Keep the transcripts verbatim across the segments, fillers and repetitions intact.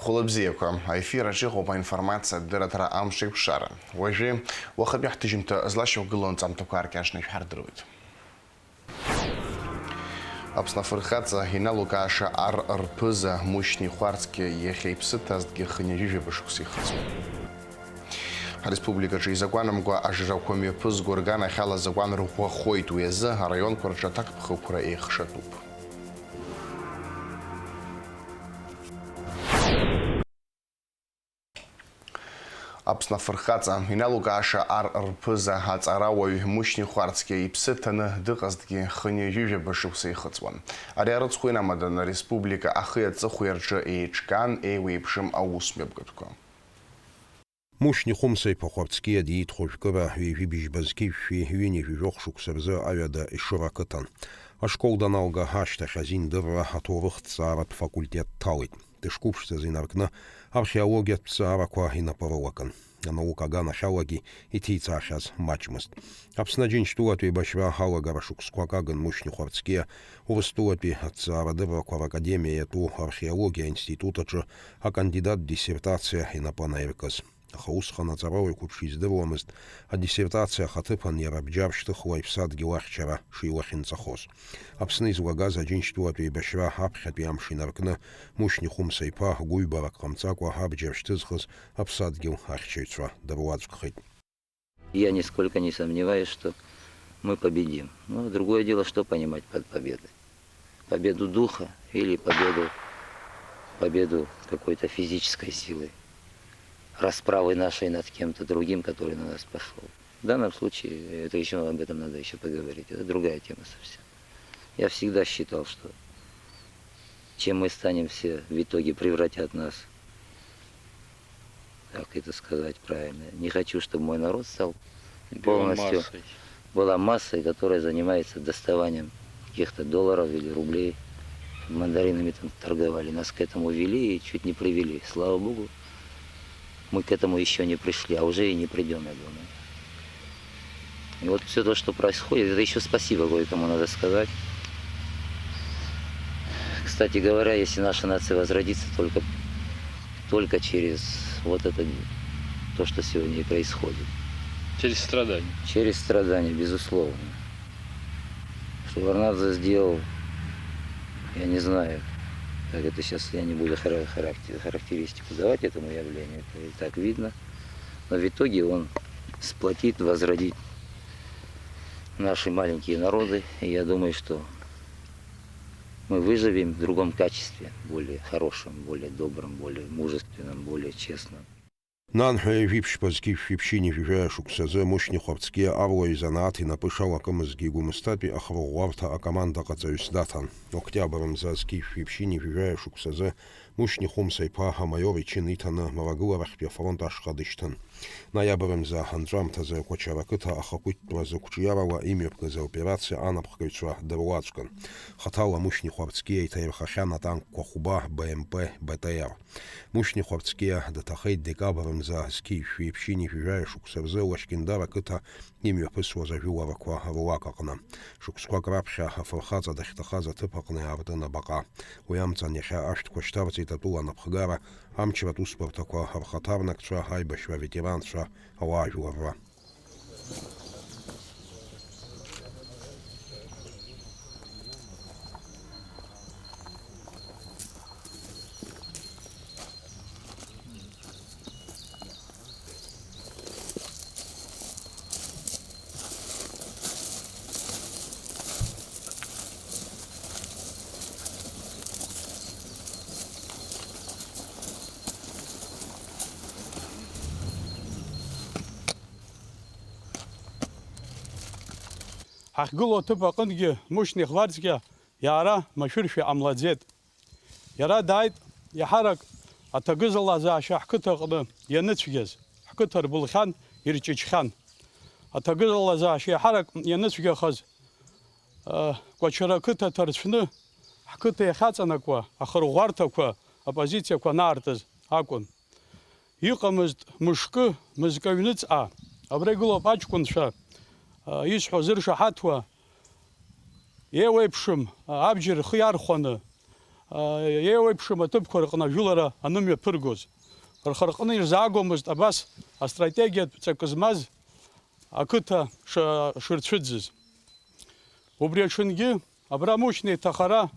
Хәылбзиақәа, аефир аҿы иҟоуп аинформациа адырраҭара Амш еиқәшара. Уажәы, уахатәи ҳҭыжьымҭа злашьақәгылоу анҵамҭақәа аркьаҿны ишәҳардыруеит. Аԥсны афырхаҵа иналукааша ар рԥыза Мушьни Хәарцкиа иахьа иԥсы ҭазҭгьы хынҩажәижәаба шықәса ихыҵуан. Ҳреспубликаҿы изакәанамкәа ажрақәа мҩаԥызго рганахьала азакәан рӷәӷәахоит, уи азы араионқәа рҿы аҭакԥхықәра еихшатәуп. Аԥсны афырхаҵа иналукааша ар рԥыза аҵарауаҩ Мушьни Хәарцкиа иԥсы ҭаны дыҟазҭгьы хынҩажәижәаба шықәса ихыҵуан. Ари арыцхә инамаданы ареспублика ахи аҵыхәеи рҿы еиҿкаан еиуеиԥшым аус мҩаԥгатәқәа. Мушьни Хәымса-иԥа Хәарцкиа диит хәажәкыра ҩажәи быжьба зқьи жәшәи ҩынҩажәи жәохә шықәса рзы аҩада Ешыра ақыҭан. Ашкол даналга ашьҭахь азиндырра аҭоурыхҭҵааратә факультет дҭалеит. Дышқәыԥшӡаз инаркны археологиатә ҭҵаарақәа инапы рылакын. Анаука аганахьалагьы иҭицаахьаз маҷмызт. Аԥсны Аџьынџьтәылатә еибашьра алагара шықәсқәак агын Мушьни Хәарцкиа Урыстәылатәи аҭҵаарадыррақәа ракадемиа иатәу археологиа аинститут аҿы акандидат диссертациа инапы анаиркыз. Аха усҟан аҵарауаҩ қәыԥш издыруамызт адиссертациа ахаҭыԥан иара бџьар шьҭыхуа иԥсадгьыл ахьчара шилахьынҵахоз. Аԥсны излагаз Аџьынџьтәылатә еибашьра аԥхьатәи амш инаркны, Мушьни Хәымса-иԥа гәыҩбарак ҟамҵакәа абџьар шьҭызхыз аԥсадгьыл ахьчаҩцәа дыруаӡәкхеит. Я нисколько не сомневаюсь, что мы победим. Но другое дело, что понимать под победой. Победу духа или победу, победу какой-то физической силы, расправы нашей над кем-то другим, который на нас пошёл. В данном случае, это ещё, об этом надо ещё поговорить. Это другая тема совсем. Я всегда считал, что чем мы станем все, в итоге превратят нас, как это сказать правильно, не хочу, чтобы мой народ стал полностью, была массой, которая занимается доставанием каких-то долларов или рублей. Мандаринами там торговали, нас к этому вели и чуть не привели. Слава Богу, мы к этому ещё не пришли, а уже и не придём, я думаю. И вот всё то, что происходит, это ещё спасибо кое-кому надо сказать. Кстати говоря, если наша нация возродится только, только через вот это, то, что сегодня и происходит. Через страдания. Через страдания, безусловно. Что Варнадзе сделал, я не знаю, как это сейчас, я не буду хара-, характер-, характеристику давать этому явлению, это и так видно. Но в итоге он сплотит, возродит наши маленькие народы. И я думаю, что мы выживем в другом качестве, более хорошем, более добром, более мужественном, более честном. Нанҳәа ҩажәи ԥшьба зқьи жәшәи ԥшьынҩажәи жәаҩа шықәсазы Мушьни Хәарцкиа аруаҩ занааҭ инапы шалакымызгьы, Гәымсҭатәи ахырӷәӷәарҭа акомандаҟаҵаҩыс даҭан. Октиабр мза зқьи жәшәи ԥшьынҩажәи жәаҩа шықәсазы Мушьни Хәымса-иԥа амаиор ичын иҭаны Мрагыларахьтәи афронт ашҟа дышьҭын. Ноиабр мза анҵәамҭазы Кәачара ақыҭа ахақәиҭтәра зықәҿиарала имҩаԥгаз аоперациа анапхгаҩцәа дыруаӡәкын. Хаҭала Мушьни Хәарцкиа иҭаирхахьан атанкқәа хәба, Б М П, Б Т Р. Мушьни Хәарцкиа дҭахеит декабр мза зқьи жәшәи ԥшьынҩажәи жәаҩа шықәса рзы Лашькьындар ақыҭа имҩаԥысуаз ажәыларақәа руак аҟны. Шықәсқәак раԥхьа афырхаҵа дахьҭахаз аҭыԥ аҟны иаартын абаҟа. Уи амҵан иахьа ашәҭқәа шьҭарҵеит атәыла анапхгара, амчратә усбарҭақәа рхаҭарнакцәа, аибашьра аветеранцәа, ауаажәларра. Ҳахьгылоу аҭыԥ аҟынгьы Мушьни Хәарцкиа иаара машәыршәа иҟамлаӡеит. Иара дааит, иаҳарак аҭагызалазаашьа ҳқыҭаҟны ианыцәгьаз, ҳқыҭа рбылхьан, ирҷыҷхьан. Аҭагызалазаашьа иаҳарак ианыцәгьахаз, ы, Кәачара ақыҭа ҭарцәны, ҳқыҭа иахьаҵанакуа ахырӷәӷәарҭақәа, апозициақәа анаартыз акәын. Иҟамызт мышкы, мызкы аҩныҵҟа, абра игылоуп аҷкәынцәа, ы, исҳәо зыршаҳаҭуа, еиуеиԥшым, ы, абџьар рхы иархәаны, еиуеиԥшым аҭыԥқәа рҟны ажәылара анымҩаԥыргоз. Рхы рҟны ирзаагомызт абас астратегиатә ҵакы змаз ақыҭа ша-, шырцәыӡыз. Убри аҽынгьы абра Мушьни иҭахара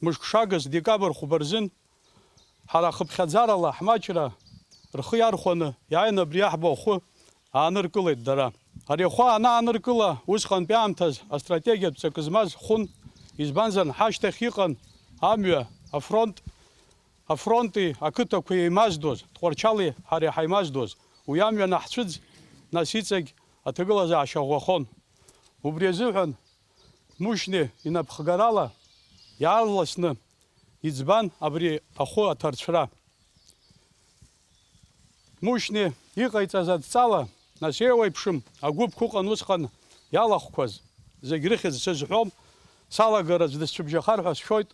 мышк шагыз декабр хәба рзын ҳара хыԥхьаӡарала ҳмаҷра рхы иархәаны иааины абри аҳбо ахәы ааныркылеит дара. Ари ахәы анааныркыла, усҟантәи аамҭаз астратегиатә ҵакы змаз хәын, избанзар, ҳашьҭахь иҟан амҩа, афронт, афронти ақыҭақәеи еимаздоз, Тҟәарчали ҳареи ҳаимаздоз, уи амҩа анаҳцәыӡ, нас иҵегь аҭагылазаашьа ӷәӷәахон. Убри азыҳәан Мушьни инапхгарала иаарласны иӡбан абри ахәы аҭарцәра. Мушьни иҟаиҵаз адҵала, нас еиуеиԥшым агәыԥқәа ыҟан усҟан иалахәқәаз, зегь рыхьӡ сызҳәом, салагараҿ дысцәыбжьахар ҳәа сшәоит,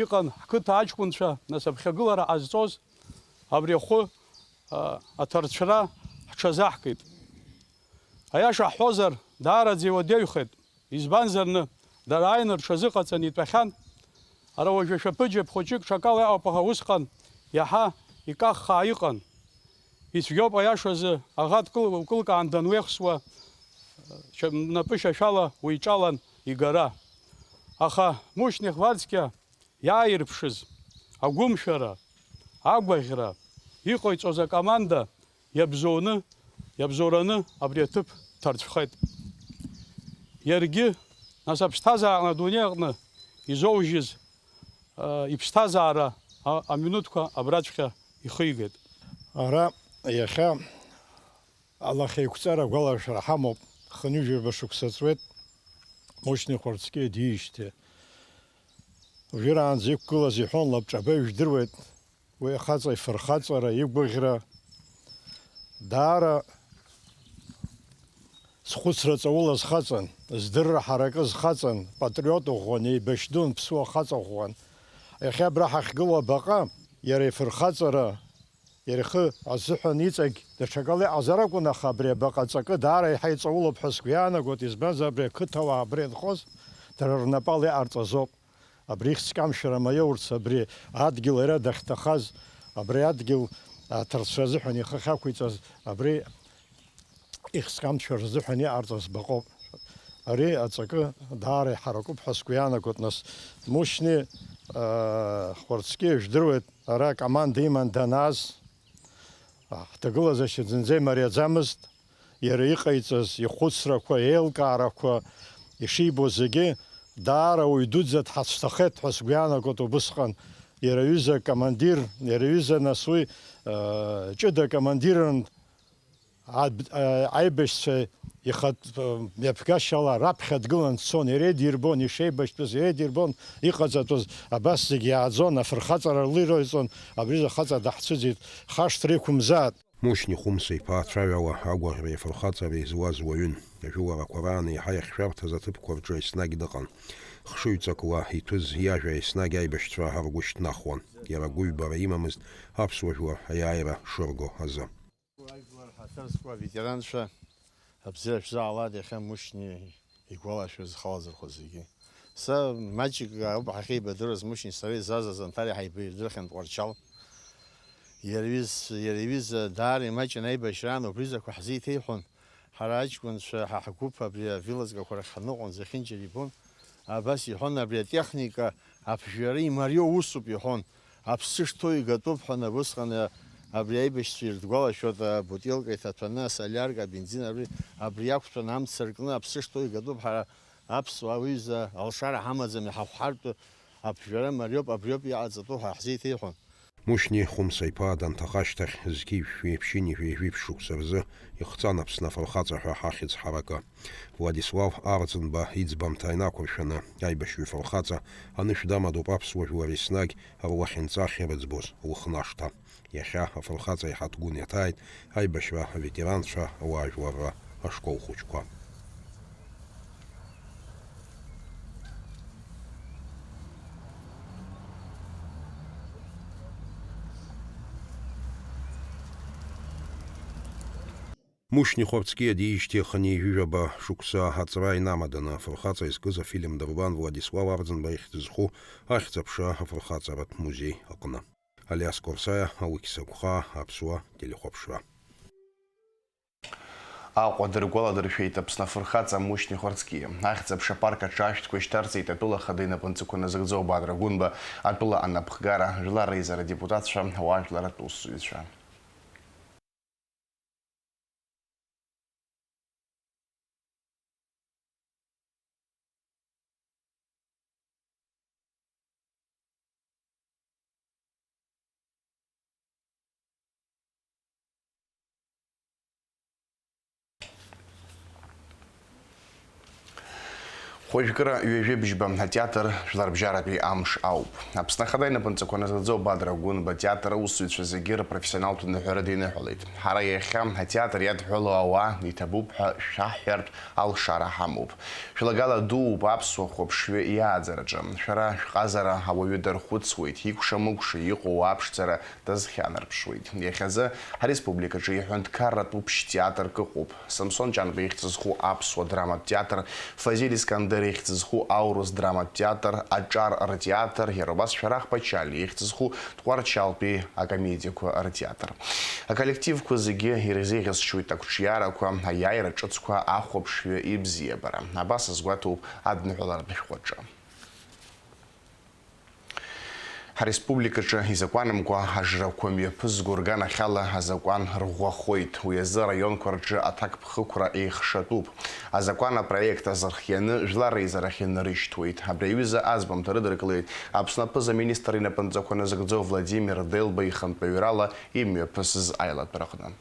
иҟан ҳқыҭа аҷкәынцәа, нас аԥхьагылара ҟазҵоз, абри ахәы, а, аҭарцәра ҳҽазаҳкит. Аиаша ҳҳәозар, даараӡа иуадаҩхеит. Избанзарны, дара ааины рҽазыҟаҵаны итәахьан. Ара уажәы ашәаԥыџьаԥ хәыҷык ҽакала иҟоуп, аха усҟан иаҳа икаххаа иҟан. Ицәгьоуп аиашазы, аӷа дкыл-, дкылкаан дануеихсуа, напы шьашәала уиҿалан игара. Аха Мушьни Хварцкиа иааирԥшыз агәымшәара, агәаӷьра, иҟаиҵоз акоманда иабзоуны, иабзоураны абри аҭыԥ ҭарцәхеит. Иаргьы, нас, аԥсҭазаараҟны адунеи аҟны изоужьыз, а, иԥсҭазаара а-, аминуҭқәа абраҵәҟьа ихигеит. Ара иахьа алахьеиқәҵара агәаларшәара ҳамоуп, хынҩажәаба шықәса ҵуеит Мушьни Хәарцкиа диижьҭеи. Уажәраанӡа иқәгылаз иҳәон, лабҿаба ижәдыруеит, уи ахаҵа ифырхаҵара, игәаӷьра. Даара зхәыцра ҵаулаз хаҵан, здырра ҳаракыз хаҵан, патриот ӷәӷәан, еибашьдун, ԥсуа хаҵа ӷәӷәан. Иахьа абра ҳахьгылоу абаҟа, иара ифырхаҵара, иара ихы азыҳәан иҵегь даҽакала иҟазар акәын, аха абри абаҟа аҵакы даара еиҳа иҵаулоуп ҳәа сгәы иаанагоит, избанзар, абри ақыҭауаа абра инхоз дара рнапала иҟарҵаз ауп. Абри ихьӡ-камшәара маиоурц, абри адгьыл иара дахьҭахаз, абри адгьыл аҭарцәра азыҳәан ихы ахьақәиҵаз, абри ихьӡ-камшәара азыҳәан иҟарҵаз баҟоуп. Ари аҵакы даара иҳаракуп ҳәа сгәы иаанагоит, нас. Мушьни, аа, Хәарцкиа ижәдыруеит, ара акоманда иман данааз, ҳҭагылазаашьа зынӡа имариаӡамызт. Иара иҟаиҵаз, ихәыцрақәа, еилкаарақәа, ишибо зегьы, даара уаҩ дуӡӡа дҳацәҭахеит ҳәа сгәы иаанагоит убысҟан. Иара иҩыза акомандир, иара иҩыза, нас, уи, аа, ҷыда командирын, аб-, аа, аибашьцәа ихатә, аа, мҩаԥгашьала раԥхьа дгылан дцон, иара идирбон ишеибашьтәыз, иара идирбон иҟаҵатәыз, абас зегь иааӡон, афырхаҵара лырылҵон, абри изы ахаҵа даҳцәыӡит, хашҭра иқәымзааит. Мушьни Хәымса-иԥа ацәаҩала агәаӷьреи афырхаҵареи зуаз уаҩын. Ажәыларақәа раан еиҳа иахьшәарҭаз аҭыԥқәа рҿы еснагь дыҟан. Хшыҩҵакла иҭәыз иажәа еснагь аибашьцәа ргәы шьҭнахуан. Иара гәыҩбара имамызт аԥсуа жәлар аиааира шырго азы. Ажәлар ҳаҭыр зқәу аветеранцәа, абзиара шәзаалааит, иахьа Мушьни игәалашәаз, ихалазырхәыз зегьы. Са маҷк ауп ҳахьеибадыруаз, Мушьни сареи Заза Занҭари ҳаибадырхьан Тҟәарчал. Иара иҩыз-, иара иҩыза даара имаҷын аибашьраан, убри изакәа ҳзеиҭеиҳәон. Ҳара аҷкәынцәа, ҳа ҳгәыԥ абри авилаҵгақәа рахь ҳаныҟоу зехьынџьара ибон. Абас иҳәон, абри атехника аԥжәара имариоу усуп иҳәон. Аԥсы шҭоу игатәуп ҳәа, абысҟан абри аибашьцәа ирдгәалашәоит, абутилка иҭаҭәаны, асолиарка, абензин, абри, абри иақәтәаны амца ркны аԥсы шҭоу игатәуп, ҳара аԥсуаа уҩыза алшара ҳамаӡам, иҳахәҳартә аԥжәара мариоуп, абриоуп иҟаҵатәу ҳәа ҳзеиҭеиҳәон. Мушьни Хәымса-иԥа данҭаха ашьҭахь, зқьи жәшәи ԥшьынҩажәи жәиԥшь шықәса рзы ихҵан Аԥсны афырхаҵа ҳәа ахьӡ ҳаракы. Владислав Арӡынба иӡбамҭа инақәыршәаны, аибашьҩы фырхаҵа анышә дамадоуп аԥсуа жәлар еснагь рлахьынҵа ахьырыӡбоз лыхнашҭа. Иахьа афырхаҵа иҳаҭгәын иаҭааит аибашьра аветеранцәа, ауаажәларра ашкол хәыҷқәа. Мушьни Хәарцкиа диижьҭеи хынҩажәижәаба шықәса аҵра инамаданы афырхаҵа изкыз афильм дырбан Владислав Арӡынба ихьӡ зху ахьӡ-аԥша афырхаҵаратә музеи аҟны. Алиас Қәарсаиа, Алықьса Гәхаа, Аԥсуа телехәаԥшра. Аҟәа дыргәаладыршәеит Аԥсны афырхаҵа Мушьни Хәарцкиа. Ахьӡ-аԥша апарк аҿы ашәҭқәа шьҭарҵеит атәыла ахада инапынҵақәа назыгӡо Бадра Гәынба, атәыла анапхгара, жәлар реизара адепутатцәа, ауаажәларратә усзуҩцәа. Хәажәкыра ҩажәи бжьба атеатр жәларбжьаратәи амш ауп. Аԥсны Ахада инапынҵақәа назыгӡо Бадра Гәынба атеатр аусзуҩцәа зегьы рпрофессионалтә ныҳәара диныҳәалеит. Ҳара иахьа атеатр иадҳәалоу ауаа иҭабуп ҳәа шәаҳҳәартә алшара ҳамоуп. Шәлагала дууп аԥсуа хәаԥшҩы иааӡараҿы. Шәара шәҟазара ауаҩы дархәыцуеит, икәша-мыкәша иҟоу аԥшӡара дазхьанарԥшуеит. Иахьазы ҳреспубликаҿы иҳәынҭқарратә ԥшь-театрк ыҟоуп. Самсон Ҷанба ихьӡ зху аԥсуа драматә театр, Фазиль Искандер ихьӡ зху аурыс драматә театр, Аҿар ртеатр, иара убас Шәарах Пачалиа ихьӡ зху Тҟәарчалтәи акомедиақәа ртеатр. Аколлективқәа зегьы ирзеиӷьасшьоит ақәҿиарақәа, аиааира ҿыцқәа, ахәаԥшҩы, ибзиабара. Абас азгәаҭоуп адныҳәаларатә шәҟәаҿы. Ҳареспубликаҿы изакәанымкәа ажрақәа мҩаԥызго рганахьала азакәан рӷәӷәахоит. Уи азы араионқәа рҿы аҭакԥхықәра еихшатәуп. Азакәан апроект азырхианы жәлар реизарахьы нарышьҭуеит. Абри аҩыза азбамҭа рыдыркылеит Аԥсны аԥыза-министр инапынҵақәа назыгӡо Владимир Делба ихантәаҩрала имҩаԥысыз аилатәараҟны.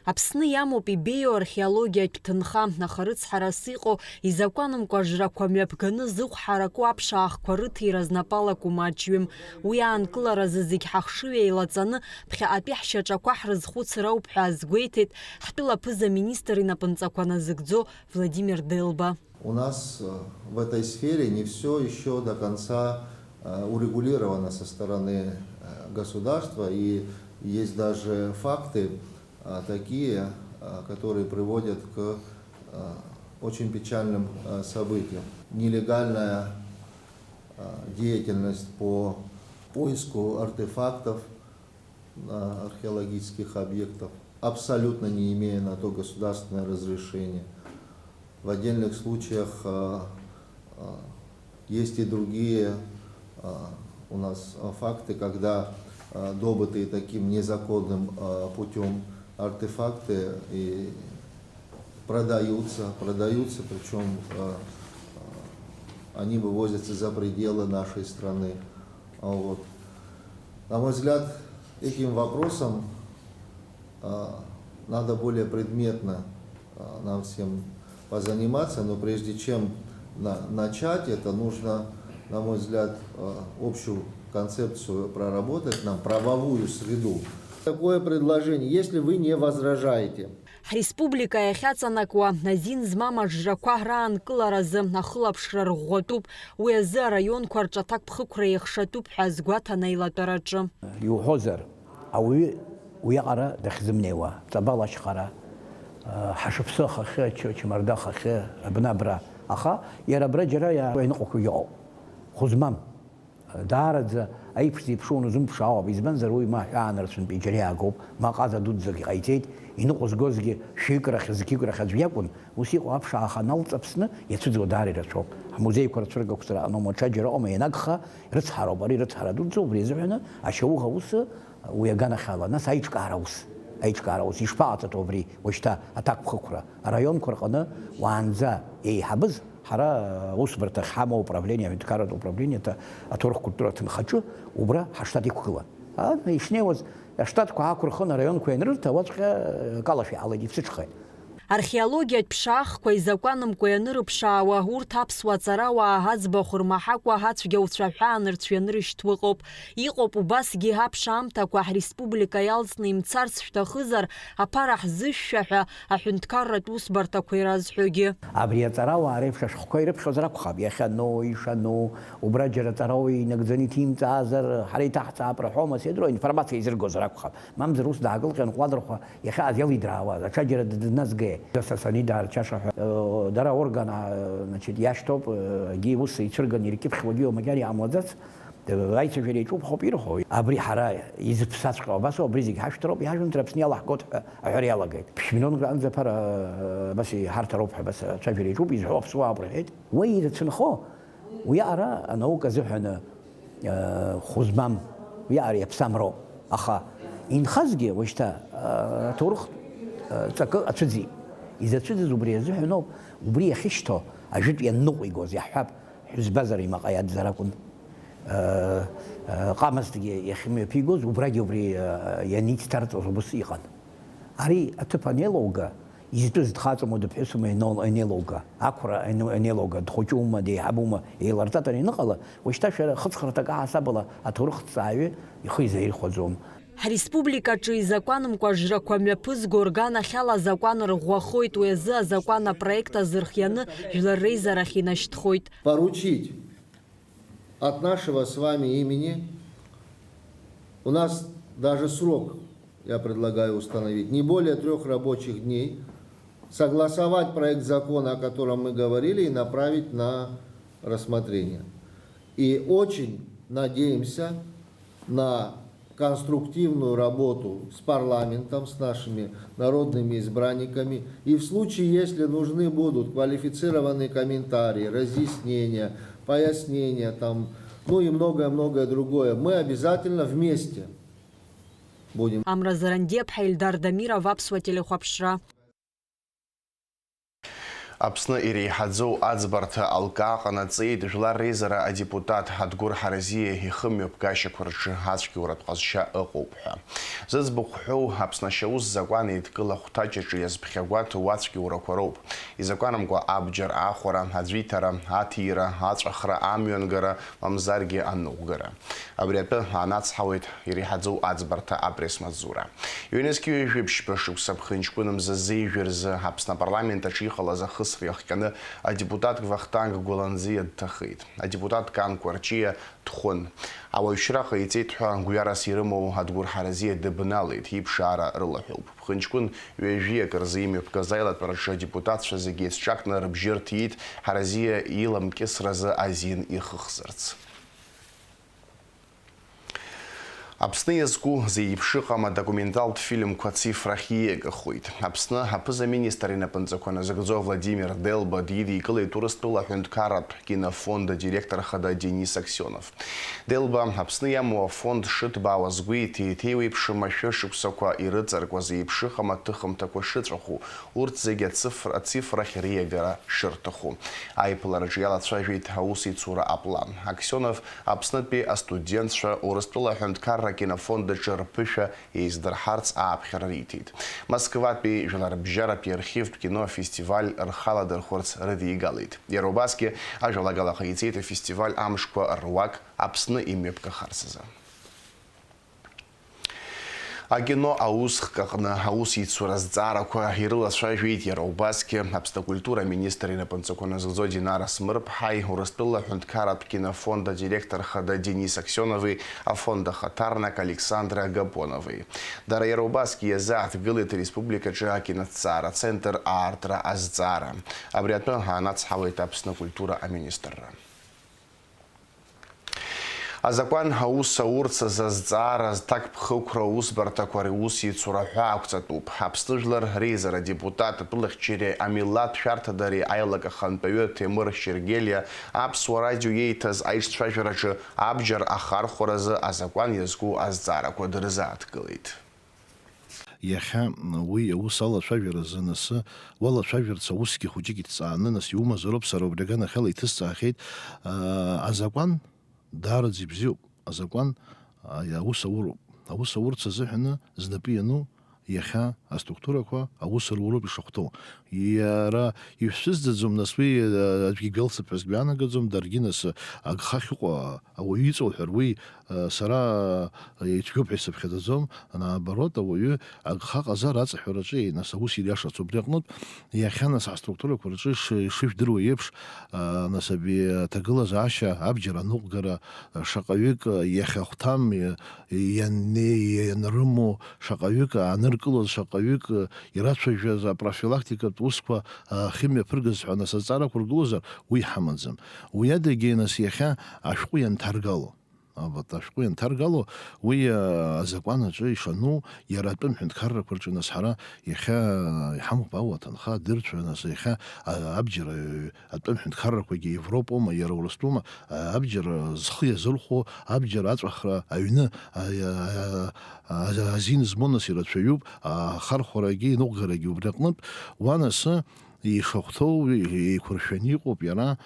Аԥсны иамоуп ибеиоу археологиатә ҭынха, аха рыцҳарас иҟоу изакәанымкәа ажрақәа мҩаԥганы зыхә ҳараку аԥшаахқәа рыҭира знапалаку маҷҩым. Уи аанкыларазы зегь ҳахшыҩ еилаҵаны, ԥхьаҟатәи ҳшьаҿақәа ҳрызхәыцыр ауп ҳәа азгәеиҭеит ҳтәыла аԥыза-министр инапынҵақәа назыгӡо Владимир Делба. У нас, э, в этой сфере не всё ещё до конца, э, урегулировано со стороны, э, государства, и есть даже факты, э, такие, э, которые приводят к, э, очень печальным, э, событиям. Нелегальная, э, деятельность по поиску артефактов, э, археологических объектов, абсолютно не имея на то государственное разрешение. В отдельных случаях, э, э, есть и другие, э, у нас, э, факты, когда, э, добытые таким незаконным, э, путём артефакты и продаются, продаются, причём, э, э, они вывозятся за пределы нашей страны. А вот, на мой взгляд, этим вопросом, а, надо более предметно, а, нам всем позаниматься, но прежде чем на-, начать это, нужно, на мой взгляд, а, общую концепцию проработать, нам правовую среду. Такое предложение, если вы не возражаете. Ҳреспублика иахьаҵанакуа азин змам ажрақәа раанкыларазы ахылаԥшра рӷәӷәатәуп, уи азы араионқәа рҿы аҭакԥхықәра еихшатәуп ҳәа азгәаҭан аилатәараҿы. Иуҳәозар, ауаҩы уиаҟара дахьзымнеиуа, Ҵабал ашьхара, ҳашыԥсы ахахьы, Ч-, Чмарда ахахьы, абна абра. Аха иара абра џьара иа-, иныҟәақәагьы ыҟоуп. Хәы змам. Даараӡа аиԥш зеиԥшроу уназымԥшаауа, избанзар, уи ма ҳәаа нарцәынтә иџьара иаагоуп, ма ҟаза дуӡӡак иҟаиҵеит, иныҟәызгозгьы шәҩык рахь, зқьҩык рахь аӡә иакәын, ус иҟоу аԥшааха аналҵ Аԥсны иацәыӡуа даара ирацәоуп. Ҳмузеиқәа рцәыргақәҵара аҟноума, ҽаџьара ыҟоума, ианагха, ирыцҳароуп, ари рыцҳара дуӡӡоуп, убри азыҳәаны ашьауӷа ус, уи аганахьала, нас аиҿкаара ус, аиҿкаара ус, ишԥаҟаҵатәу абри уажәшьҭа аҭакԥхықәра? Араионқәа рҟны уаанӡа еиҳабыз ҳара аусбарҭа ахьҳамоу, управление, аҳәынҭқарратә управление, аҭ-, аҭоурых-культура аҭынхаҿы убра ҳаштат иқәгылан. А, ишнеиуаз, аштатқәа аақәырхын, араионқәа ианрырҭа, уаҵәҟьа, э, акалашәа иҟалеит, ицәыҽхеит. Археологиатә ԥшаахқәа изакәанымкәа ианырыԥшаауа, урҭ аԥсуа ҵарауаа аӡбахә рмаҳакәа ацәгьауцәа аҳәаанырцә ианырышьҭуа ыҟоуп. Иҟоуп убасгьы аԥшаамҭақәа ҳреспублика иалҵны имцарц шәҭахызар, аԥара ҳзышәшәа ҳәа аҳәынҭқарратә усбарҭақәа иразҳәогьы. Абри аҵарауаа реиԥш ашәҟәқәа ирыԥхьозар акәхап, иахьану, ишану, убра џьара ҵарауаҩ инагӡаны иҭимҵаазар, ҳара иҭаҳҵаап рҳәома, сеидроу, информациа изыргозар акәхап. Мамзар ус даагылҟьан ҟәладрхәа иахьааз иалидраауаз, аҽаџьара дыдназгеи? Са санидаарчаша ҳәа, э, дара орган, а, значит, иашьҭоуп, э, егьи ус ицәырган иркьыԥхьуагьы уамакьар иаамуаӡац, э, аицәажәара иаҿуп ҳәоуп ирҳәо. Абри ҳара изыԥсаҵәҟьоу абас ауп, абри зегь ҳашәҭароуп, иҳажәымҭар Аԥсны иалаҳгоит ҳәа аҳәара иалагеит. Ԥшь-миллионк раанӡа аԥара, э, абас иҳарҭароуп ҳәа абас ацәажәара иаҿуп, изҳәо аԥсуаауп рҳәеит. Уи ирацәынхо, уи аҟара анаука азыҳәаны, э, хәы змам, уи аҟара иаԥсам роуп. Аха инхазгьы уажәшьҭа, э, аҭоурых, э, ҵакы ацәыӡит. Изацәыӡыз убри азыҳәаноуп, убри иахьышьҭоу ажәытә ианныҟәигоз иаҳҳәап, ҳәызбазар имаҟа иадзар акәын. Э, э, ҟамызҭгьы иахьымҩаԥигоз убрагьы убри, э, ианицҭарҵоз убыс иҟан. Ари аҭыԥ анеилоуга, изтәыз дхаҵоума, дыԥҳәысума ианол-, ианеилоуга, ақәра ан-, анеилоуга, дхәыҷума, деиҳабума, еилартатан ианыҟала, уажәшьҭа шәара хыҵхырҭак аҳасабала аҭоурыхҭҵааҩы ихы изаирхәаӡом. Ҳреспубликаҿы изакәанымкәа ажрақәа мҩаԥызго орган ахьала азакәан рӷәӷәахоит, уи азы азакәан апроект азырхианы Жәлар реизарахь инашьҭхоит. Поручить от нашего с вами имени, у нас даже срок, я предлагаю установить, не более трёх рабочих дней, согласовать проект закона, о котором мы говорили, и направить на рассмотрение. И очень надеемся на конструктивную работу с парламентом, с нашими народными избранниками. И в случае, если нужны будут квалифицированные комментарии, разъяснения, пояснения, там, ну и многое-многое другое, мы обязательно вместе будем. Амра Зарандиаԥҳа, Ильдар Дамиров, Аԥсуа телехәаԥшра. Аԥсны иреиҳаӡоу аӡбарҭа алкаа ҟанаҵеит, Жәлар реизара адепутат Адгәыр Ҳаразиа ихымҩаԥгашьақәа рҿы ацәгьоуратә ҟазшьа ыҟоуп ҳәа. Зыӡбахә ҳәоу Аԥсны ашьаус закәан еидкыла ахәҭаҷ аҿы иазԥхьагәаҭоу ацәгьоурақәа роуп. Изакәанымкәа абџьар ахәара, аӡәиҭара, аҭира, аҵәахра, амҩангара, мамзаргьы аныҟәгара. Абри атәы аанацҳауеит иреиҳаӡоу аӡбарҭа апресс-маҵзура. Ҩнызқьи ҩажәи ԥшьба шықәса ԥхынҷкәын мза зеижә рзы Аԥсны апарламент аҿы иҟалаз ахысра иахҟьаны адепутат Вахтанг Гәаланӡиа дҭахеит. Адепутат Кан Кәарҷиа дхәын. Ауаҩшьра ҟаиҵеит ҳәа гәҩарас ирымоу Адгәыр Ҳаразиа дыбналеит, иԥшаара рылаҳәоуп. Ԥхынҷкәын ҩажәи акы рзы имҩаԥгаз аилатәараҿы адепутатцәа зегьы еицҿакны рыбжьы рҭиит Ҳаразиа иламкьысразы азин ихыхзарц. Аԥсны иазку зеиԥшыҟам адокументалтә фильмқәа ацифрахь ииагахоит. Аԥсны аԥыза-министр инапынҵақәа назыгӡо Владимир Делба дидикылеит Урыстәыла аҳәынҭқарратә кинофонд адиректор хада Денис Аксенов. Делба Аԥсны иамоу афонд шыҭбаауаз гәеиҭеит, еиуеиԥшым ашәышықәсақәа ирыҵаркуаз еиԥшыҟам аҭыхымҭақәа шыҵәаху, урҭ зегьы ацифр-, ацифрахь риагара шырҭаху. Аиԥылараҿы иалацәажәеит аусеицура аплан. Аксенов Аԥснытәи астудентцәа Урыстәыла аҳәынҭқарра акинофонд аҿы рԥышәа еиздырҳарц ааԥхьара риҭеит. Москватәи жәларбжьаратәи архивтә кино афестиваль рхаладырхәырц рыдигалеит. Иара убасгьы ажәалагала ҟаиҵеит афестиваль амшқәа руак Аԥсны имҩаԥгахарц азы. Акино аусхк аҟны аусеицура азҵаарақәа ирылацәажәеит иара убасгьы Аԥсны акультура аминистр инапынҵақәа назыгӡо Динара Смырԥҳаи Урыстәыла аҳәынҭқарратә кинофонд адиректор хада Денис Аксенови афонд ахаҭарнак Александр Агапонови. Дара иара убасгьы иазааҭгылеит ареспубликаҿы акиноҭҵаара центр аартра азҵаара. Абри атәы аанацҳауеит Аԥсны акультура аминистрра. Азакәан аус аурц азы азҵаара зҭакԥхықәра аусбарҭақәа русеицура ҳәа ақәҵатәуп. Аԥсны Жәлар реизара адепутат атәылахьчареи амилаҭ шәарҭадареи аилак ахантәаҩы Ҭемыр Шьергелиа Аԥсуа радио иеиҭаз аиҿцәажәараҿы абџьар ахархәаразы азакәан иазку азҵаарақәа дырзааҭгылеит. Иахьа уи аус алацәажәаразы, нас уалацәажәарц аусгьы хәыҷык иҭҵааны, нас иумазароуп, сара убри аганахьала иҭысҵаахьеит, аа, азакәан даараӡа ибзиоуп, азакәан, аа, аус ауроуп. Аус аурц азыҳәаны знапы иану Иахьа аструктурақәа аус руроуп ишахәҭоу. Иара ишәзыӡӡом, нас, уи, э, аӡәгьы гәалсып ҳәа сгәы иаанагаӡом, даргьы, нас, агха ахьыҟоу ауаҩы иҵоуҳәар, уи, э, сара, э, ицәгьоуп ҳәа исыԥхьаӡаӡом, наоборот, ауаҩы агха ҟазар аҵаҳәараҿы, нас, аус ириашарц. Убри аҟнытә, иахьа, нас, ҳаструктурақәа рҿы иши-, ишыжәдыруа еиԥш, э, нас, аби аҭагылазаашьа абџьар аныҟәгара, э, шаҟаҩык, э, иахьахәҭам, э, ианнеи, ианрымоу, шаҟаҩык ааныркылоз, шаҟаҩык ирацәажәаз апрофилактикатә усқәа ахьымҩаԥыргаз ҳәа, нас, азҵаарақәа ргылозар, уи ҳамаӡам. Уи адагьы, нас, иахьа ашәҟәы ианҭаргало, абат, ашәҟәы ианҭаргало, уи, а, азакәан аҿы ишану, иара атәым ҳәынҭқаррақәа рҿы, нас, ҳара иахьа иҳамоуп ауа аҭынха адырцәа, нас, иахьа, а, абџьар, а, атәым ҳәынҭқаррақәагьы Европоума, иара Урыстәума, а, абџьар, а, зхы иазырхәо, абџьар аҵәахра аҩны, а, а, а, а, азин змоу, нас, ирацәаҩуп, ахархәарагьы иныҟәгарагьы убри аҟнытә, уанасы ишахәҭоу еиқәыршәаны иҟоуп иара,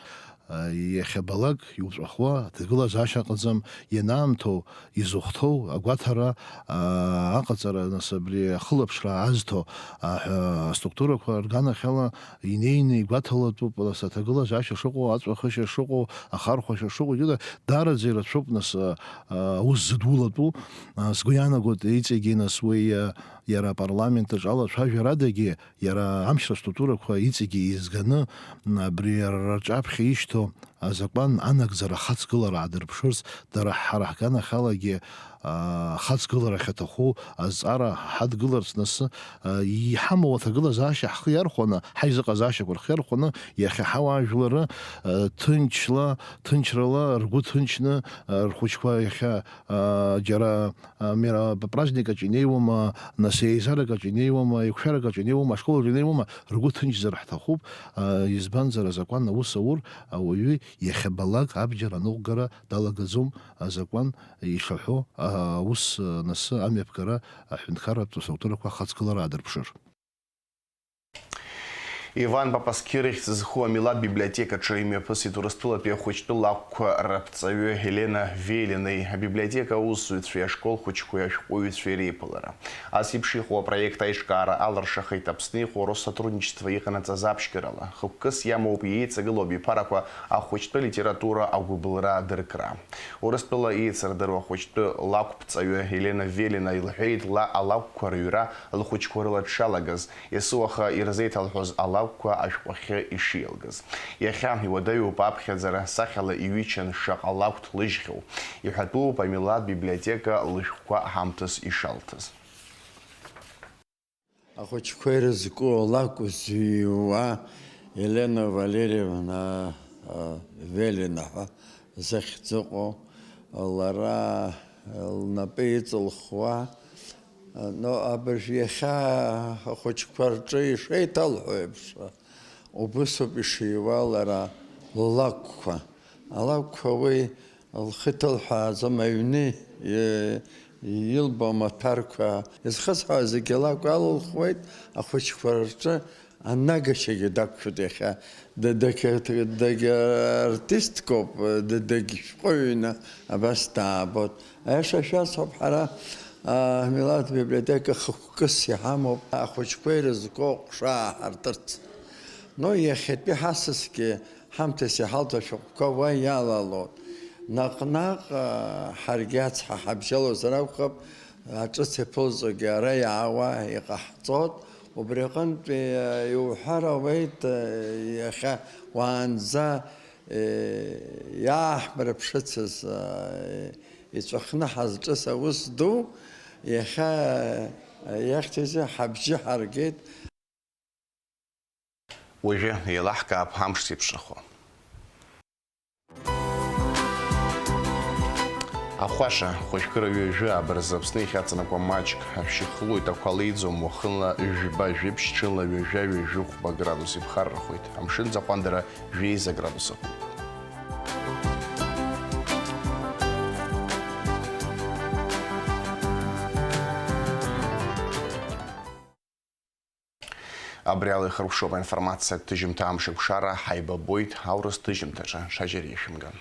а, иахьабалак иуҵәахуа аҭагылазаашьа ыҟаӡам, ианаамҭоу изыхәҭоу агәаҭара, аа, аҟаҵара, нас, абри ахылаԥшра аазҭо, аҳәа-, аструктурақәа рганахьала инеины игәаҭалатәуп, нас, аҭагылазаашьа шыҟоу, аҵәахышьа шыҟоу, ахархәашьа шыҟоу, ҷыда даараӡа ирацәоуп, нас, а, а, аус зыдулатәу. А, сгәы иаанагоит, иҵегьы, нас, уи, а, иара апарламент аҿы алацәажәарадагьы, иара амчра структурақәа иҵегьы еизганы, м, абри рҿаԥхьа ишьҭоу азакәан анагӡара ахаҵгылара аадырԥшырц, дара ҳара ҳганахьалагьы, а, ахаҵгылара ахьаҭаху азҵаара ҳадгыларц, нас, а, иҳамоу аҭагылазаашьа ҳхы иархәаны, ҳаизыҟазаашьақәа рхы иархәаны, иахьа ҳауаажәлары, а, ҭынчла, ҭынчрала ргәы ҭынчны, а, рхәыҷқәа иахьа, а, џьара а, мера-, праздник аҿы инеиуама, нас, еизарак аҿы инеиуама, еиқәшәарак аҿы инеиуама, ашкол аҿы инеиуама, ргәы ҭынчзар ҳҭахуп, а, избанзар, азакәан аус аур, ауаҩы иахьабалак абџьар аныҟәгара далагаӡом, азакәан ишаҳәо, а, аус, а, нас, амҩаԥгара аҳәынҭқарратә структурақәа ахаҵгылара аадырԥшыр. Иван Папасқьыр ихьӡ зху амилаҭ библиотекаҿы имҩаԥысит Урыстәылатәи ахәыҷтәы лакәқәа раԥҵаҩы Елена Велинеи абиблиотека аусзуҩцәеи ашкол хәыҷқәеи ашәҟәыҩҩцәеи реиԥылара. Ас еиԥш иҟоу апроект аиҿкаара алыршахеит Аԥсны иҟоу Россотрудничество иҟанаҵаз аԥшьгарала. Хықәкыс иамоуп иеиҵагылоу абиԥарақәа ахәыҷтәы литература агәыбылра адыркра. Урыстәыла еицырдыруа ахәыҷтәы лакәԥҵаҩы Елена Велина илҳәеит ла алакәқәа рыҩра лхәыҷқәа рыла дшалагаз, Есыуаха ирзеиҭалҳәоз алакәқәа ашәҟәахьы ишиалгаз. Иахьа иуадаҩуп аԥхьаӡара сахьала иҩычан шаҟа лакә ҭлыжьхьоу. Иҳәатәуп амилаҭ библиотека лышәҟәқәа ҳамҭас ишалҭаз. Ахәыҷқәа ирызку алакә зыҩуа Елена Валерьевна, а, Велина ҳәа захьӡыҟоу лара лнапы иҵылхуа, Но абыржә иахьа ахәыҷқәа рҿы ишеиҭалҳәо еиԥш, убысоуп ишиуа лара ллакәқәа. Алакәқәа уи лхы иҭылҳәааӡом, аҩны, е, илбо амаҭәарқәа. Изхысҳәааз зегьы алакә алылхуеит, ахәыҷқәа рҿы Анагашьагьы дақәшәоит иахьа. Дадагь, дагь артисткоуп, дадагь шәҟәыҩҩны абас даабоит. Аиаша шәасҳәап, ҳара, а, ҳмилаҭ библиотека хықәкыс иҳамоуп, ахәыҷқәа ирызку аҟәша ааҳартырц. Но иахьатәи ҳасасгьы ҳамҭас иҳалҭо ашәҟәқәа уа иалалоит. Наҟ-наҟ, а, ҳаргьы ацҳа ҳабжьалозар акәхап, Аҿыц иаԥылҵогьы ара иаауа иҟаҳҵоит, убри аҟынтәи, э, иуҳәар ауеит, э, иахьа уаанӡа, э, иааҳмырԥшыцыз, э, иҵәахны ҳазҿыз аус ду, иахьа, э, иахьӡузеи, ҳабжьы ҳаргеит. Уажәы еилаҳкаап амш зеиԥшрахо. Ахәаша, хәажәкыра ҩажәи ааба рзы Аԥсны иахьаҵанакуа маҷк ашәшьы хылоит, ақәа леиӡом, уахынла жәба-жәиԥшь, ҽынла ҩажәа-ҩажәи хәба градус иԥхаррахоит. Амшын аӡы аҟәандара жәеиза градус ыҟоуп. Абри ала ихыркәшоуп аинформациатә ҭыжьымҭа амшаԥшара, ҳаибабоит аурыс ҭыжьымҭаҿы, ҽаџьара ишәымган.